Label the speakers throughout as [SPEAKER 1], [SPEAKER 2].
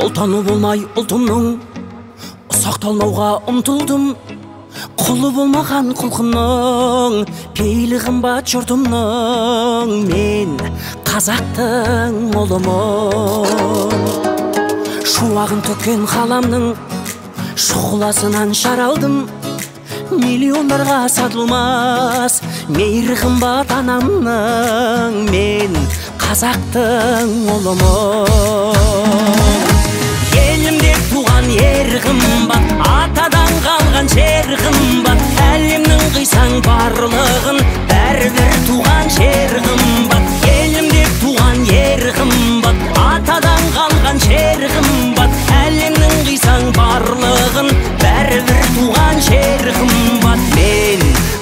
[SPEAKER 1] Ұлтаны болмай ұлтымның ұсақталмауға ұмтылдым. Құлы болмаған құлқынның, пейілі қымбат жұртымның. Мен қазақтың ұлымын. Шуағын төккен қаламның шұғыласынан шаралдым. Миллиондарға сатылмас мейірі қымбат анамның. Мен қазақтың ұлымын. Елімде туған ер қымбат, атадан қалған жер қымбат. Әлемнің қисаң барлығын, бәрібір туған жер қымбат. Елімде туған ер қымбат, атадан қалған жер қымбат. Әлемнің қисаң барлығын, бәрібір туған жер қымбат. Мен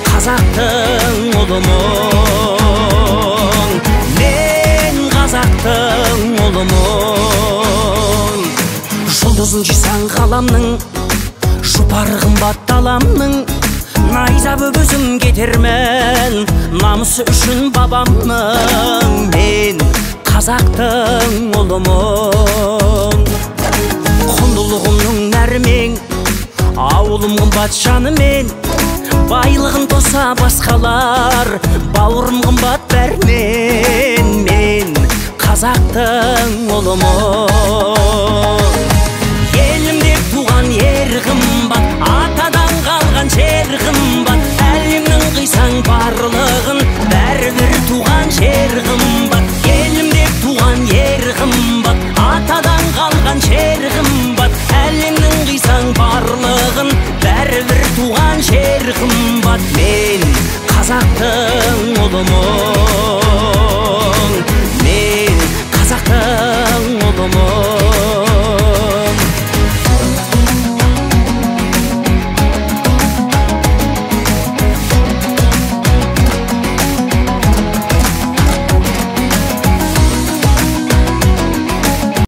[SPEAKER 1] қазақтың ұлымын. Мен қазақтың ұлымын. Жұлдызын жисаң ғаламның, жұпары қымбат даламның. Найза өзім кетермін, намысы үшін бабамның. Мен қазақтың ұлымын. Құндылығымның нәрімен, ауылым қымбат жанымен. Байлығын тоса басқалар, бауырым қымбат бәрінен. Мен қазақтың ұлымын. Елімде туған ер қымбат, атадан қалған жер қымбат. Әлемнің қисаң барлығын, бәрібір туған жер қымбат. Елімде туған ер қымбат, атадан қалған жер қымбат. Әлемнің қисаң барлығын, бәрібір туған жер қымбат. Мен қазақтың